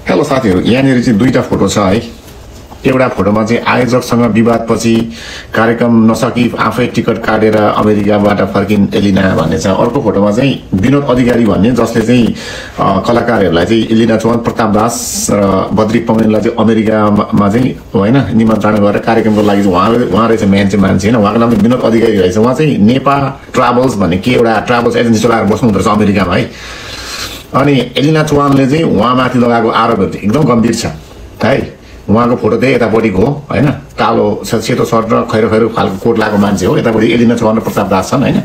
Hello साथीहरु, यहाँनिर चाहिँ दुईटा फोटो छ है। एउटा फोटोमा चाहिँ आयोजकसँग विवादपछि कार्यक्रम नसकी आफै टिकट काटेर अमेरिकाबाट फर्किन एलिना भन्ने छ। अर्को फोटोमा चाहिँ विनोद अधिकारी भन्ने जसले चाहिँ कलाकारहरूलाई चाहिँ एलिना चौहान, प्रताप दास र बद्री पौडेललाई चाहिँ अमेरिकामा चाहिँ हैन निमन्त्रणा गरेर कार्यक्रमको लागि चाहिँ उहाँ रहेछ मान्छे हैन। उहाँको नाम विनोद अधिकारी रहेछ। उहाँ चाहिँ नेपाल ट्राभल्स भन्ने के एउटा ट्राभल्स एजेन्सी चलाएर बस्नु हुँदो रहेछ अमेरिकामा है। अनि एलिना चौहानले चाहिँ उहाँमाथि लगाएको आरोपहरू एकदम गम्भीर छ है। उहाँको फोटो चाहिँ यतापट्टिको हो हैन, कालो सेतो सर्ट र खैरो खैरो खालको कोट लगाएको मान्छे हो। यतापट्टि एलिना चौहान र प्रताप दास छन् हैन।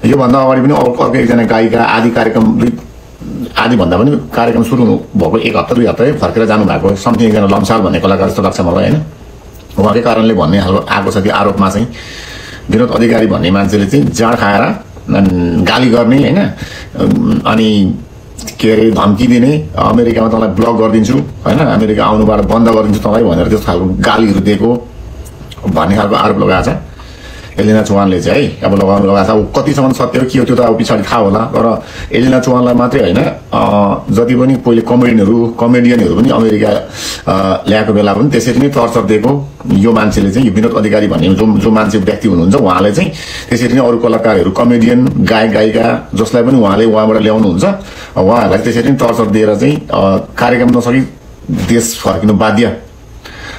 योभन्दा अगाडि पनि अर्को एकजना गायिका आदि कार्यक्रम आदि भन्दा पनि कार्यक्रम सुरु भएको 1 हप्ता 2 हप्ता फर्केर जानुभएको समथिङ एकजना लम्साल भन्ने कलाकार जस्तो लाग्छ मलाई हैन। उहाँकै कारणले भन्ने आएको छ कि आरोपमा चाहिँ विनोद अधिकारी भन्ने मान्छेले चाहिँ जाँड खाएर गाली गर्ने हैन, अनि के अरे धम्की दिने, अमेरिकामा तँलाई ब्लक गरिदिन्छु हैन, अमेरिका आउनुबाट बन्द गरिदिन्छु तँलाई भनेर त्यस्तो खालको गालीहरू दिएको भन्ने खालको आरोप लगाएको छ एलिना चौहानले चाहिँ है। अब लगाएको छ, अब कतिसम्म सत्य हो के हो त्यो त अब पछाडि थाहा होला। तर एलिना चौहानलाई मात्रै हैन, जति पनि पहिले कमेडियनहरू पनि अमेरिका ल्याएको बेला पनि त्यसरी नै टर्चर दिएको यो मान्छेले चाहिँ, यो विनोद अधिकारी भन्ने जो मान्छे व्यक्ति हुनुहुन्छ उहाँले चाहिँ त्यसरी नै अरू कलाकारहरू, कमेडियन, गायक गायिका जसलाई पनि उहाँले उहाँबाट ल्याउनुहुन्छ उहाँहरूलाई त्यसरी नै टर्चर दिएर चाहिँ कार्यक्रम नसकी देश फर्किनु बाध्य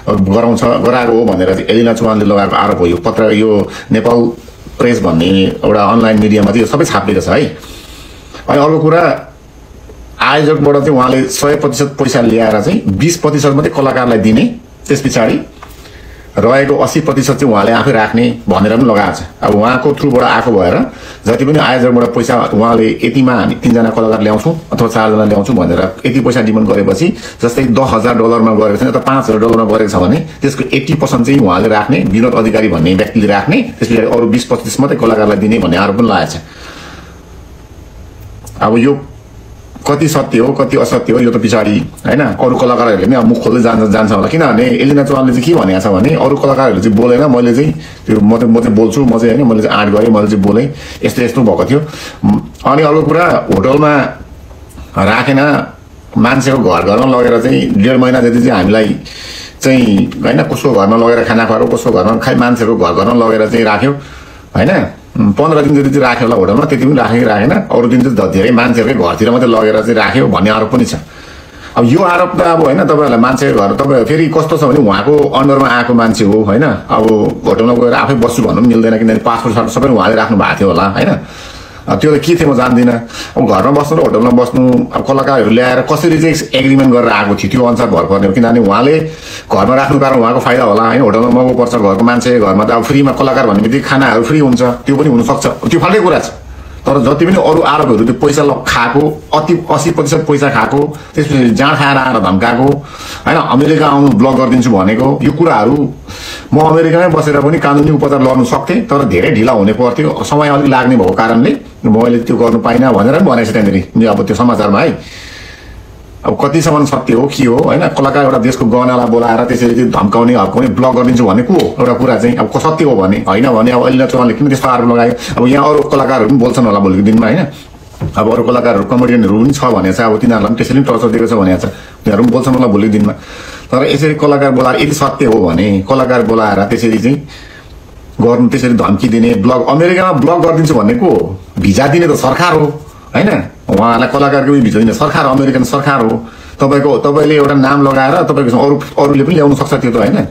गराएको हो भनेर चाहिँ एलिना चौहानले लगाएको आरोप हो। यो पत्र, यो नेपाल प्रेस भन्ने एउटा अनलाइन मिडियामा चाहिँ यो सबै छापिएको छ है। अनि अर्को कुरा, आयोजकबाट चाहिँ उहाँले 100% पैसा ल्याएर चाहिँ 20% मात्रै कलाकारलाई दिने, त्यस पछाडि रहेको 80% चाहिँ उहाँले आफै राख्ने भनेर पनि लगाएको छ। अब उहाँको थ्रुबाट आएको भएर जति पनि आयोजकबाट पैसा उहाँले यतिमा हामी 3 जना कलाकार ल्याउँछौँ अथवा 4 जना ल्याउँछौँ भनेर यति पैसा डिमान्ड गरेपछि, जस्तै $10,000 गरेको छ अथवा $5,000 गरेको छ भने त्यसको 80% चाहिँ उहाँले राख्ने, विनोद अधिकारी भन्ने व्यक्तिले राख्ने, त्यस पछाडि अरू 20% मात्रै कलाकारलाई दिने भन्ने आरोप पनि लागेको छ। अब यो कति सत्य हो कति असत्य हो यो त पछाडि हैन अरू कलाकारहरूले पनि अब मुख खोल्दै जान्छ होला। किनभने एलिना चौहानले चाहिँ के भनेको छ भने अरू कलाकारहरूले चाहिँ बोलेन, मैले चाहिँ त्यो म चाहिँ बोल्छु, म चाहिँ हैन, मैले चाहिँ आँट गरेँ, मैले चाहिँ बोलेँ, यस्तो यस्तो भएको थियो। अनि अर्को कुरा, होटलमा राखेन, मान्छेको घरमा लगेर चाहिँ 1.5 महिना जति चाहिँ हामीलाई चाहिँ हैन कसको घरमा लगेर खाना खुवाएर, कसको घरमा खाइ मान्छेको घरमा लगेर चाहिँ राख्यो हैन। 15 दिन जति चाहिँ राख्यो होला होटलमा, त्यति पनि राखेन। अरू दिन चाहिँ धेरै मान्छेहरूकै घरतिर मात्रै लगेर चाहिँ राख्यो भन्ने आरोप पनि छ। अब यो आरोप त अब हैन, तपाईहरुलाई मान्छेको घर तपाईँ फेरि कस्तो छ भने उहाँको अन्डरमा आएको मान्छे हो हैन। अब होटलमा गएर आफै बस्छु भन्नु पनि मिल्दैन, किनभने पासपोर्ट सबै उहाँले राख्नु भएको थियो होला हैन। त्यो त के थियो म जान्दिनँ। अब घरमा बस्नु र होटलमा बस्नु, अब कलाकारहरू ल्याएर कसरी चाहिँ एग्रिमेन्ट गरेर आएको थियो त्यो अनुसार भर पर्ने हो। किनभने उहाँले घरमा राख्नु कारण उहाँको फाइदा होला हैन। होटलमा महँगो पर्छ, घरको मान्छे घरमा त अब फ्रीमा कलाकार भन्ने बित्तिकै खानाहरू फ्री हुन्छ, त्यो पनि हुनसक्छ, त्यो फाल्टै कुरा छ। तर जति पनि अरू आरोपहरू त्यो पैसा खाएको, 80% पैसा खाएको, त्यसपछि जाँड खाएर आएर धम्काएको हैन, अमेरिका आउनु ब्लक गरिदिन्छु भनेको, यो कुराहरू म अमेरिकामै बसेर पनि कानुनी उपचार लड्नु सक्थेँ। तर धेरै ढिला हुने पर्थ्यो, समय अलिक लाग्ने भएको कारणले मैले त्यो गर्नु पाइनँ भनेर पनि भनेको छ त्यहाँनिर अब त्यो समाचारमा है। अब कतिसम्म सत्य हो के हो हैन, कलाकार एउटा देशको गहनालाई बोलाएर त्यसरी चाहिँ धम्काउने हप्काउने ब्लक गरिदिन्छु भन्ने को हो एउटा कुरा चाहिँ। अब सत्य हो भने होइन भने अब एलिना चौहानले किन त्यस्तो आरोप लगायो। अब यहाँ अरू कलाकारहरू पनि बोल्छन् होला भोलिको दिनमा हैन। अब अरू कलाकारहरू कमेडियनहरू पनि छ भने चाहिँ अब तिनीहरूलाई पनि त्यसरी टर्चर दिएको छ भने छ, तिनीहरू पनि बोल्छन् होला भोलिको दिनमा। तर यसरी कलाकार बोलाएर यदि सत्य हो भने कलाकार बोलाएर त्यसरी चाहिँ गर्नु, त्यसरी धम्की दिने, ब्लक अमेरिकामा ब्लक गरिदिन्छु भन्ने को हो। भिजा दिने त सरकार हो हैन, उहाँलाई कलाकारको भिजा दिने सरकार, अमेरिकन सरकार हो। तपाईले एउटा नाम लगाएर तपाईको अरूले पनि ल्याउनु सक्छ त्यो त हैन।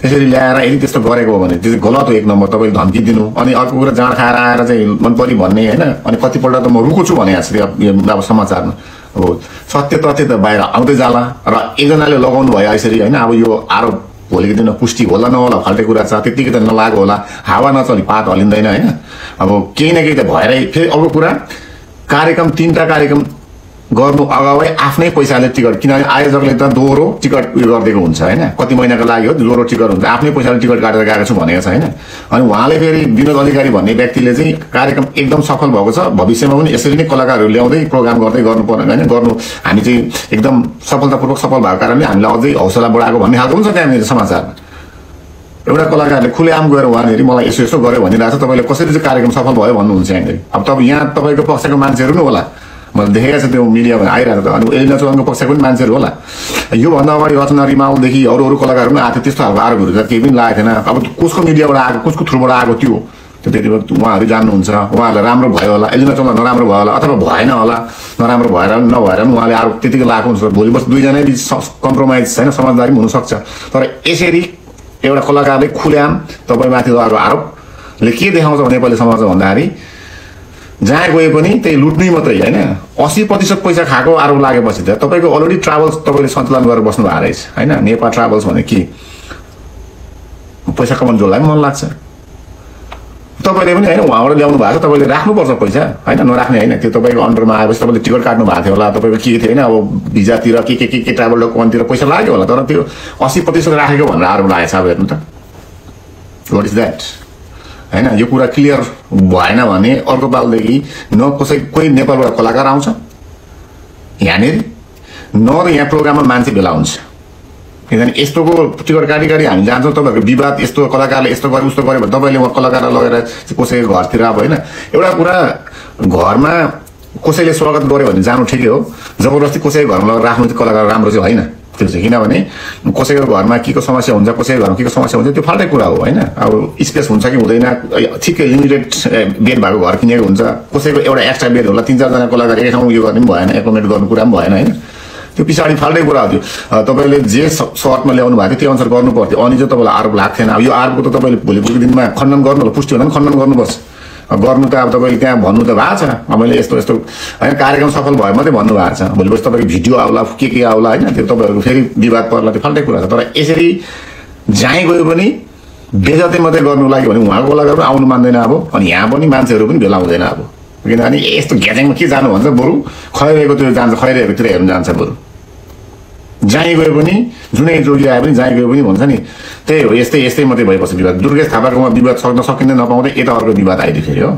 त्यसरी ल्याएर यदि त्यस्तो गरेको हो भने त्यो चाहिँ गलत हो 1 नम्बर, तपाईले धम्की दिनु। अनि अर्को कुरा, जाँड खाएर आएर चाहिँ मन परि भन्ने हैन। अनि कतिपल्ट त म रुको छु भने अब समाचारमा अब सत्य तथ्य त बाहिर आउँदै जाला र एकजनाले लगाउनु भयो यसरी हैन। अब यो आरोप भोलिको दिनमा पुष्टि होला नहोला फाल्टै कुरा छ, त्यतिकै त नलागो होला, हावा नचली पात हलिँदैन हैन। अब केही न केही त भएरै। फेरि अर्को कुरा, कार्यक्रम 3टा कार्यक्रम गर्नु अगावै आफ्नै पैसाले टिकट, किनभने आयोजकले त दोहोरो टिकट उयो गरिदिएको हुन्छ हैन, कति महिनाको लागि हो दोहोरो टिकट हुन्छ, आफ्नै पैसाले टिकट काटेर गएको छु भनेको छ हैन। अनि उहाँले फेरि विनोद अधिकारी भन्ने व्यक्तिले चाहिँ कार्यक्रम एकदम सफल भएको छ, भविष्यमा पनि यसरी नै कलाकारहरू ल्याउँदै प्रोग्राम गर्दै गर्नु पर्ने हैन, गर्नु हामी चाहिँ एकदम सफलतापूर्वक सफल भएको कारणले हामीलाई अझै हौसला बढाएको भन्ने खालको हुन्छ त्यहाँनिर समाचारमा। एउटा कलाकारले खुलेआम गएर उहाँनिर मलाई यसो यसो गर्यो भनिरहेको छ, तपाईँले कसरी चाहिँ कार्यक्रम सफल भयो भन्नुहुन्छ यहाँनिर। अब यहाँ तपाईँको पक्षको मान्छेहरू नि होला मैले देखेको छु त्यो मिडियामा आइरहेको छ। अनि एलिना चौहानको पक्षको पनि मान्छेहरू होला। योभन्दा अगाडि रचना रिमालदेखि अरू कलाकारहरू पनि आएको थियो, त्यस्तो खालको आरोपहरू त केही पनि लागेको थिएन। अब कसको मिडियाबाट आएको, कसको थ्रुबाट आएको त्यो त्यति बेला उहाँहरू जान्नुहुन्छ। उहाँहरूलाई राम्रो भयो होला, एलिना चौहान नराम्रो भयो होला, अथवा भएन होला, नराम्रो भएर नभएर पनि उहाँले आरोप त्यतिकै लगाएको हुन्छ। भोलि बस दुईजना बिच कम्प्रोमाइज छैन, समझदारी पनि हुनसक्छ। तर यसरी एउटा कलाकारले खुल्याम तपाईँमाथि लगाएको आरोपले के देखाउँछ नेपाली समाजमा भन्दाखेरि जहाँ गए पनि त्यही लुट्नै मात्रै होइन। 80% पैसा खाएको आरोप लागेपछि त तपाईँको अलरेडी ट्राभल्स तपाईँले सञ्चालन गरेर बस्नु भएको रहेछ होइन। नेपाल ट्राभल्स भने के पैसा कमाउनु जसलाई पनि मन लाग्छ। तपाईँले पनि होइन उहाँबाट ल्याउनु भएको छ, तपाईँले राख्नुपर्छ पैसा होइन, नराख्ने होइन। त्यो तपाईँको अन्डरमा आएपछि तपाईँले टिकट काट्नु भएको थियो होला, तपाईँको के थियो होइन, अब भिजातिर के ट्राभल डकुमेन्टतिर पैसा लाग्यो होला। तर त्यो 80% राखेको भनेर आरोप लागेको छ। अब हेर्नु त वाट इज द्याट होइन। यो कुरा क्लियर भएन भने अर्को पालदेखि न कोही नेपालबाट कलाकार आउँछ यहाँनिर, न त यहाँ प्रोग्राममा मान्छे भेला हुन्छ। किनभने यस्तोको टिकट काटी हामी जान्छौँ, तपाईँहरूको विवाद यस्तो कलाकारले यस्तो गर्यो उस्तो गर्यो भने तपाईँले उहाँ कलाकारलाई लगेर कसैको घरतिर अब होइन। एउटा कुरा घरमा कसैले स्वागत गर्यो भने जानु ठिकै हो, जबरजस्ती कसैको घरमा लगेर राख्नु चाहिँ कलाकार राम्रो चाहिँ होइन त्यो चाहिँ। किनभने कसैको घरमा के को समस्या हुन्छ, कसैको घरमा के को समस्या हुन्छ त्यो फाल्टै कुरा हो होइन। अब स्पेस हुन्छ कि हुँदैन, ठिकै लिमिटेड बेड भएको घर किनेको हुन्छ, कसैको एउटा एक्स्ट्रा बेड होला, 3-4 जना कलाकार एक ठाउँ यो गर्ने पनि भएन, एकोमोडेट गर्नु कुरा पनि भएन होइन। त्यो पछाडि फाल्टै कुरा हो त्यो। तपाईँले जे सर्टमा ल्याउनु भएको थियो त्यो अनुसार गर्नु पर्थ्यो, अनि चाहिँ तपाईँलाई आरोप लाग्थेन। अब यो आरोपको त तपाईँले भोलिको दिनमा खण्डन गर्नु होला, पुष्टि होला नि खण्डन गर्नुपर्छ। गर्नु त अब तपाईँले त्यहाँ भन्नु त भएको छ, मैले यस्तो यस्तो होइन कार्यक्रम सफल भयो मात्रै भन्नु भएको छ। भोलिपछि तपाईँको भिडियो आउला के आउला होइन, त्यो तपाईँहरूको फेरि विवाद पर्ला, त्यो फाल्टै कुरा छ। तर यसरी जहीँ गयो पनि बेजती मात्रै गर्नु लागि भने उहाँको कलाकारहरू आउनु मान्दैन अब, अनि यहाँ पनि मान्छेहरू पनि भेला हुँदैन अब। किनभने यस्तो घ्याच्याङमा के जानु भन्छ, बरु खैरहेको त्यो जान्छ, खैरहेकोतिर हेर्नु जान्छ। बरु जहीँ गयो पनि जुनै जोगी आए पनि जहीँ गयो पनि भन्छ नि त्यही हो, यस्तै मात्रै भइबस्छ विवाद। दुर्गेश थापाकोमा विवाद सक्न सकिँदै नपाउँदै यता अर्को विवाद आइदियो फेरि हो।